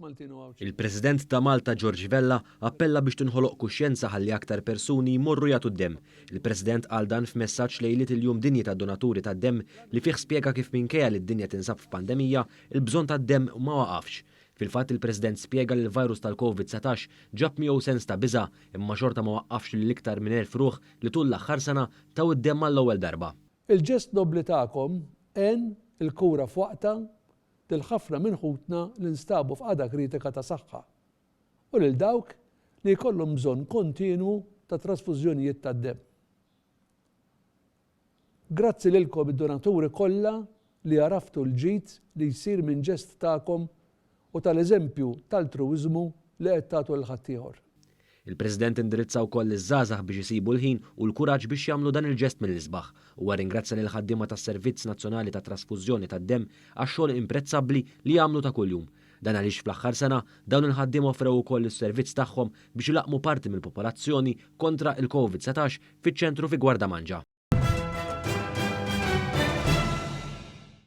Maltin u Għawdxin. Il-President ta' Malta George Vella appella biex tinħoloq kuxjenza ħalli aktar persuni jmorru jagħtu d-demm. Il-President qal dan f'messaġġ lejliet il-Jum Dinji tad-Donaturi tad-Demm li fih spjega kif minkejja li d-dinja tinsab f'pandemija, il-bżonn tad-demm ma waqafx. Fil-fatt il-President spjega li l-virus tal-Covid 19 ġab miegħu sens ta' biża' imma xorta ma waqqafx lil iktar minn 1,000 ruħ li tul l-aħħar sena taw id-demm għall-ewwel darba. Il-ġest nobbli tagħkom għen il-kura f'waqtha lil ħafna minn ħutna li nstabu f'qagħda kritika ta' saħħa u lil dawk li jkollhom bżonn kontinwu ta' trasfużjonijiet tad-demm. Grazzi lilkom id-donaturi kollha li għaraftu l-ġid li jsir minn ġest tagħkom u tal-eżempju t'altruwiżmu li qed tagħtu lil ħaddieħor. Il-President indirizza wkoll liż-żgħażagħ biex isibu l-ħin u l-kuraġġ biex jagħmlu dan il-ġest mill-isbaħ. Huwa rringrazzja lill-ħaddiema tas-Servizz Nazzjonali tat-Trasfużjoni tad-Demm għax-xogħol imprezzabbli li jagħmlu ta' kuljum. Dan għaliex fl-aħħar sena, dawn il-ħaddiema offrew ukoll is-servizz tagħhom biex ilaqqmu parti mill-popolazzjoni kontra il-Covid 19 fiċ-ċentru fi Gwardamanġa.